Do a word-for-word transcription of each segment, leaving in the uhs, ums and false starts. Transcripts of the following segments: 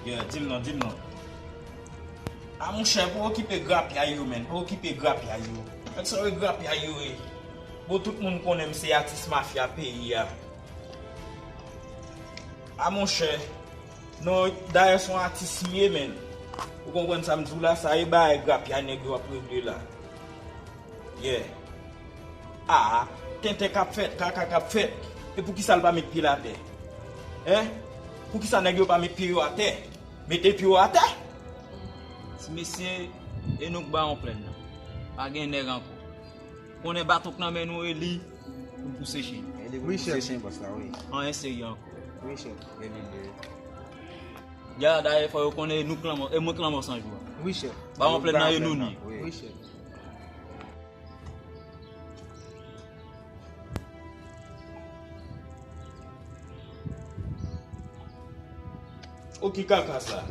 Yeah, di m non, di m non. A monchè, pa okipe grapyay yo, menn. Pa okipe grapyay yo. Nèg sa yo e grapyay yo ye. Bon, tout moun konnen m se atis mafya peyi a. A monchè, non, dayè se yon atis m ye, menn. Ou konprann sa m di w la, sa e bagay grapyay nèg yo ap regle la. Yeah. Ah, tenten k ap fèt, kaka k ap fèt. E poukisa l pa met pye l atè? Hein? Poukisa nèg yo pa met pye yo atè? Mete pye w atè! Ti mesye, e nou k bawon plèn nan. Pa gen nèg ankò. Konnen baton k nan men nou e li pou n pouse chen. E li pou pouse chen, bòs la, wi. Anyen serye ankò. Wi, chèf. E li, li. Ya, dayè, fò yo konnen nou k lanmò, e mwen k lanmò san jou a. Wi, chèf. Bawon plèn nan e nou n ye. Wi, chèf. O ki kaka sa?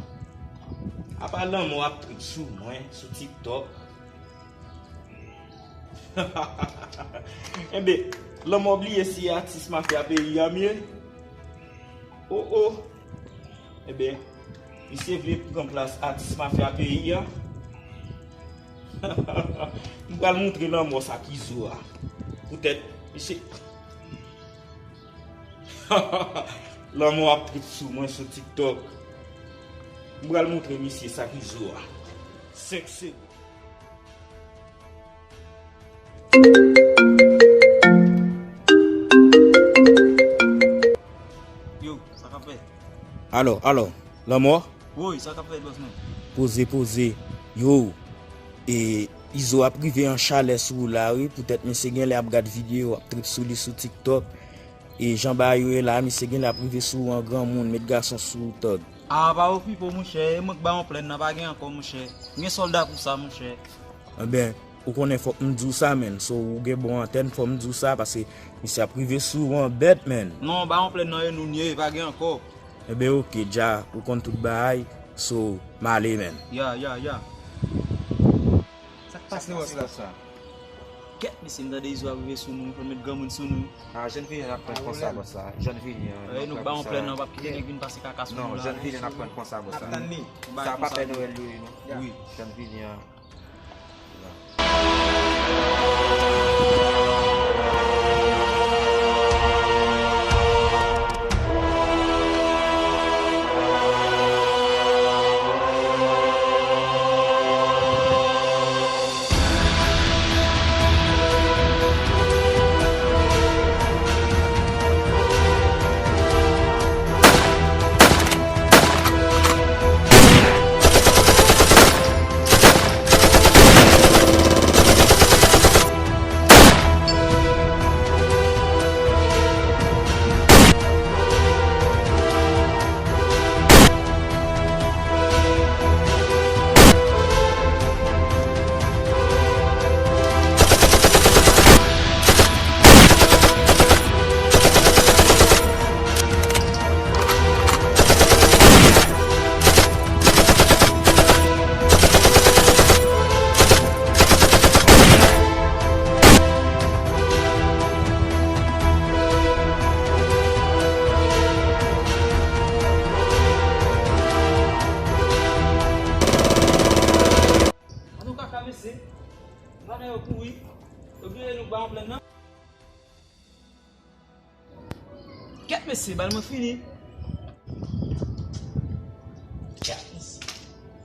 Apa lanmò ap trip sou mwen, sou TikTok? Enben, lanmò bliye si atis mafya peyi a m ye? O, o! Enben, misye vle pran plas atis mafya peyi a. M pral montre lanmò sa k Izo a. Poutèt, misye. Lanmò ap trip sou mwen sou TikTok. M pral montre misye sa k Izo a. Senk segonn. Yo, sa k ap fèt? Alò, alò, lanmò? Woy, sa k ap fèt, bòs mwen? Poze, poze. Yo, e Izo ap rive an chalè sou ou la, wi. Poutèt misye genlè ap gad videyo, ap trip sou li sou TikTok. E jan bagay yo ye la, misye genlè ap rive sou ou an granmoun, met gason sou ou, tòg. A, pa okipe w, monchè. E mwen k bawon plèn nan, pa gen ankò, monchè. M gen sòlda pou sa, monchè. Enben, ou konnen fòk m di w sa, menn. So, ou gen bon antèn, fò m di w sa, paske misye ap rive sou ou an bèt, menn. Non, bawon plèn nan e nou n ye, pa gen ankò. Enben, oke, dja, ou konn tout bagay. So, m ale, menn. Ya, ya, ya. Sa k pase, bòs la? Kèt, mesye, m tande Izo ap rive sou nou, fò n met granmoun sou nou. A, jèn vini n ap pran konsa, bòs la. Jèn vini an. E nou k bawon plèn nan, p ap kite nèg vin pase kaka sou nou la. Non, jèn vini n ap pran konsa, bòs la. N ap tann li. Sa pa Pè Nwèl yo ye, non. Wi. Jèn vini an. An nou kaka, mesye. Gade yo kouri. Yo bliye nou ba yon plèn nan. Kèt mesye, bal mwen fini. Kèt mesye.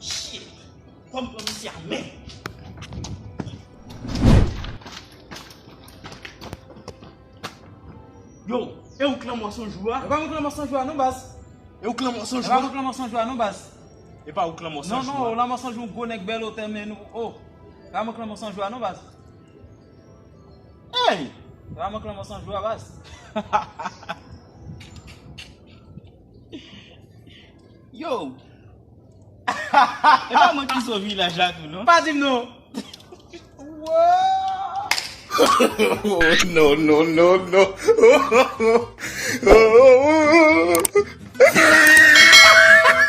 Shit. Fò m pran misye a men. Yo, e ou k lanmò san jou a? E pa mwen k lanmò san jou a non, baz. E ou k lanmò san jou a? E pa mwen k lanmò san jou a non, baz. E pa ou k lanmò san jou a? Non, non, ou lanmò san jou, gwo nèg bèl otè men nou. Oh, e pa mwen k lanmò san jou a non, baz. Hey! Sa mank lanmò san jou a, baz. Yo! E pa mwen ki sou vilaj la tou, non? Pa di m non! Wow! Oh, no, no, no, no.